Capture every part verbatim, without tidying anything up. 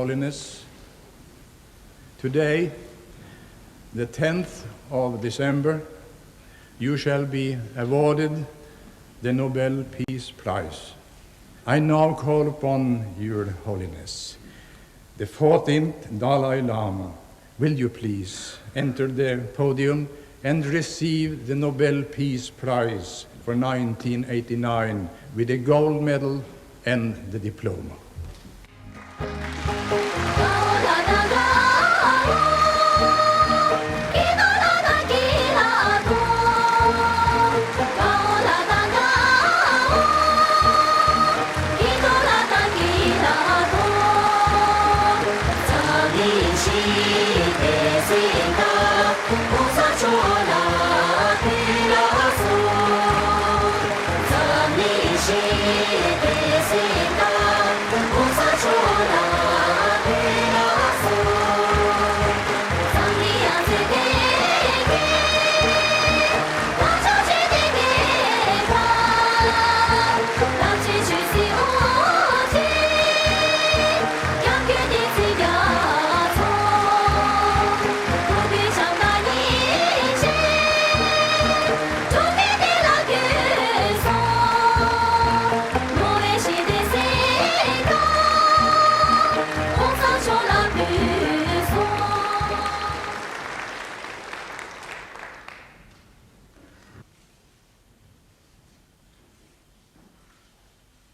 Holiness, today, the tenth of December, you shall be awarded the Nobel Peace Prize. I now call upon Your Holiness, the fourteenth Dalai Lama. Will you please enter the podium and receive the Nobel Peace Prize for nineteen eighty-nine with the gold medal and the diploma?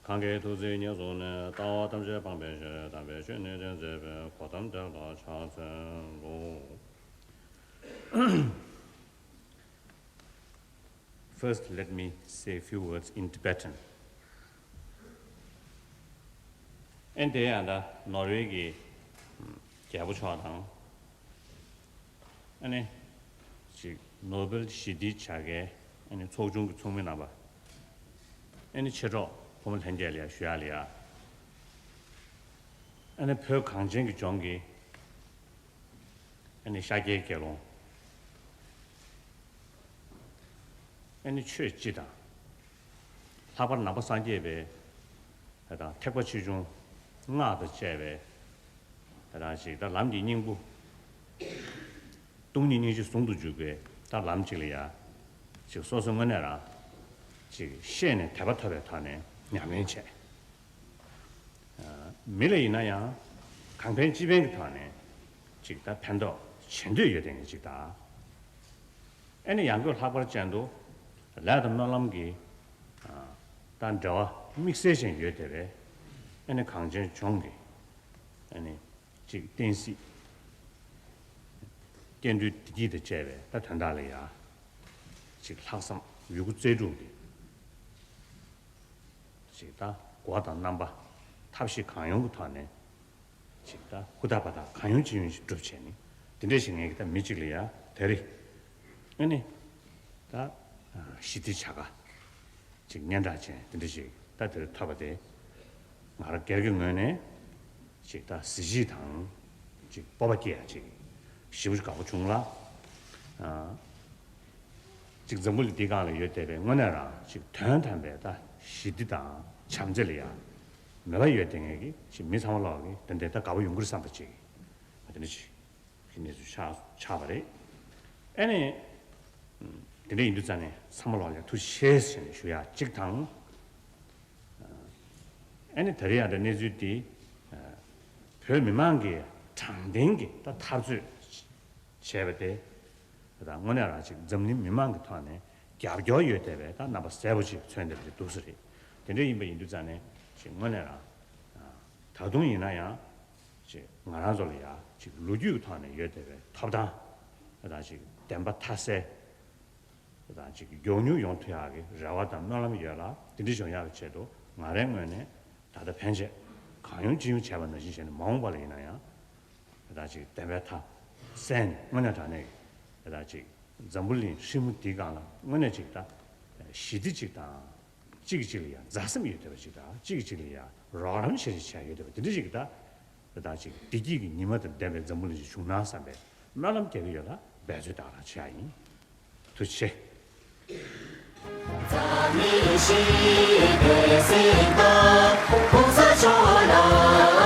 གང་གི་ཐུགས་བརྩེ་ཉེར་བཟུང་ནས། ལྟ་བ་ཐམས་ཅད་སྤང་བའི་ཕྱིར། དམ་པའི་ཆོས་ནི་སྟོན་མཛད་པའི། གོ་ཏམ་དེ་ལ་ཕྱག་འཚལ་ལོ། First, let me say a few words in Tibetan. ཨན་དེ་ཡང་ད་ནོར་ཝེ་གི་རྒྱལ་པོ་མཆོག་དང་། ཨ་ནི་ཅིག་ནོ་བེལ་ཞི་བདེའི་བྱ་དགའི་ཨ་ནི་ཚོགས་ཆུང་གི་ཚོགས་མི་རྣམ་པ། ཨ་ནི་མཆེད་གྲོགས་ཕོ་མོ་ལྷན་རྒྱས་ལ་ཡ་ཞུ་ཡག་ལ་ཡ། ཨ་ནི་བོད་གངས་ཅན་གྱི་ལྗོངས་ཀྱི་ཨ་ནི་ཤཱཀྱའི་དགེ་སློང་། ཨ་ནི་ཆོས་སྤྱི་དང་། ལྷག་པར་ནང་པ་སངས་རྒྱས་པའི་དང་ཐེག་པ་ཆེ་ཆུང་སྔགས་དང་བཅས་པའི་དེ་དང་ཅིག་ད་ལམ་གྱི་སྙིང་པོ། སྟོང་ཉིད་སྙིང་རྗེ་ཟུང་དུ་འཇུག་པའི་ད་ལམ་ཅིག་ལ་ཡ། ཅིག་སོ་སོ་དངོས་གནས་རང་ཅིག་ཤེས་ནས་དད་པ་ཐོབ་པའི་ཐོག་ནས་ཉམས་ལེན་བྱས། མི་ལ་ཡིན་ན་ཡང་གང་ཕན་ཅི་ཕན་གྱི་ཐོག་ནས་ཅིག་ད་ཕན་ཐོགས་བྱེད་འདོད་ཡོད་དེ་ངས་ཅིག་ད། ཨེ་ནི་ཡང་སྒོས་ལྷག་པར་ཅན་དུ་ལས་དང་སྨོན་ལམ་གྱི་ད་འབྲེལ་བ་དམིགས་བསལ་ཅན་ཡོད་དེ་བས། ཨེ་ནི་གངས་ཅན་ལྗོངས་ཀྱི་ཨེ་ནི་ཅིག་བསྟན་སྲིད་སྐྱེ་འགྲོའི་བདེ་སྐྱིད་དང་བཅས་པའི་ད་དོན་དག་ལ་ཡ་ཅིག་ལྷག་བསམ་ཡོད་རྒུ་རྩལ་སྤྲུགས་ཏེ། ཅིག་ད་སྒོ་དང་རྣམ་པ་ཐབས་ཤེས་གང་ཡོང་གི་ཐོག་ནས་ཅིག་ད་ཧུར་ཐག་འབད་ཐག་གང་ཡོང་ཅི་ཡོང་ཞིག་སྒྲུབ་བྱས་ནས་དེ་འདྲ་ཞིག་ངས་ཀྱི་ད་མི་གཅིག་ལ་ཡ་དེ་རིང་ཨ་ནི་ད་ཞི་བདེའི་བྱ་དགའ་ཅིག་སྙན་གྲགས་ཅན་དེ་འདྲ་ཞིག་ད་དེར་ཐོབ་པ་དེ་ང་རང་སྒེར་གྱི་ངོས་ནས་ཅིག་ད་གཟི་བརྗིད་དང་ཅིག་སྤོབས་པ་སྐྱེ་ཡ་ཅིག་ཞེ་པོ་ཅིག་དགའ་པོ་བྱུང་ལ། ཅིག་འཛམ་བུ་གླིང་འདིའི་སྒང་ལ་ཡོད་བསྡད་པའི་དངོས་གནས་རང་ཅིག་དོན་དམ་པའི་ད་ཞི་བདེ་དང་བྱམས་བརྩེ་ལ་ཡང་མོས་པ་ཡོད་བསྡད་མཁན་གྱི་ཅིག་མི་ཚང་མ་ལོག་གི་དེ་འདྲའི་ད་དགའ་པོ་ཡོང་གི་རེད་བསམ་པ་ཅིག་དེ་འདྲ་ཅིག་གི་གནས་ཚུལ་ཆགས་ཆགས་པ་རེད། ཨ་ནི་དེ་འདྲ་ཡིན་དུས་ཙང་ནས་ཚང་མ་ལོག་ལ་ཡང་ཐུགས་རྗེ་ཆེ་ཟེར་ནས་ཞུ་ཡ་གཅིག་དང་། ཨ་ནི་ད་རེས་ཡང་ད་གནས་ཚུལ་འདི་བོད་མི་མང་གིས་དྲང་བདེན་གྱི་ད་འཐབ་རྩོད་བྱས་པ་དེ། ད་དངོས་གནས་རང་ཅིག་འཛམ་གླིང་མི་མང་གི་ཐོག་ནས་རྒྱབ་སྐྱོར་ཡོད་བསྡད་པའི་ད་རྣམ་པ་གསལ་པོ་ཅིག་མཚོན་བསྡད་པ་ཅིག་འདུག་ས་རེད། དེ་འདྲ་ཡིན་པ་ཡིན་དུས་ཙང་ནས་ཅིག་དངོས་གནས་རང་ད་དུང་ཡིན་ན་ཡང་ཅིག་ང་རང་ཚོ་ལ་ཡང་ཅིག་ལོ་རྒྱུས་ཀྱི་ཐོག་ནས་ཡོད་བསྡད་པའི་ཐོབ་ཐང་ད་ཅིག་བདེན་པ་མཐའ་གསལ་དང་ཅིག་མགྱོགས་མྱུར་ཡོང་ཐུབ་ཡག་གི་རེ་བ་དང་སྨོན་ལམ་ཡོད་ལ། དེ་འདྲ་བྱུང་ཡག་གི་ཆེད་དུ་ང་རའི་ངོས་ནས་ད་ལྟ་ཕན་ཆད་གང་ཡོང་ཅི་ཡོང་བྱས་པ་ནང་བཞིན་བྱས་ནས་མ་འོངས་པ་ལ་ཡིན་ན་ཡང་ད་ཅིག་བདེན་པའི་མཐའ་གསལ་ནས་དངོས་གནས་དྲང་གནས་ཀྱི་ད་ཅིག་འཛམ་བུ་གླིང་ཧྲིལ་མོ་འདིའི་སྒང་ལ་དངོས་གནས་ཅིག་ད་ཞི་བདེ་ཅིག་དང་གཅིག་གིས་གཅིག་ལ་ཡང་མཛའ་སེམས་ཡོད་བསྡད་པ་ཅིག་དང་གཅིག་གིས་གཅིག་ལ་ཡང་རོགས་རམ་བྱེད་བྱེད་ཡོད་བསྡད་པ་དེ་འདྲ་ཅིག་ད། དེ་དག་ཅིག་བདེ་སྐྱིད་ཀྱི་ཉི་མ་དང་ལྡན་པའི་འཛམ་བུ་གླིང་ཞིག་བྱུང་ན་བསམ་པའི་སྨོན་ལམ་རྒྱག་གི་ཡོད་ལ་འབད་རྩོལ་དག་རང་བྱེད་ཡ་ཡིན། ཐུགས་རྗེ་ཆེ།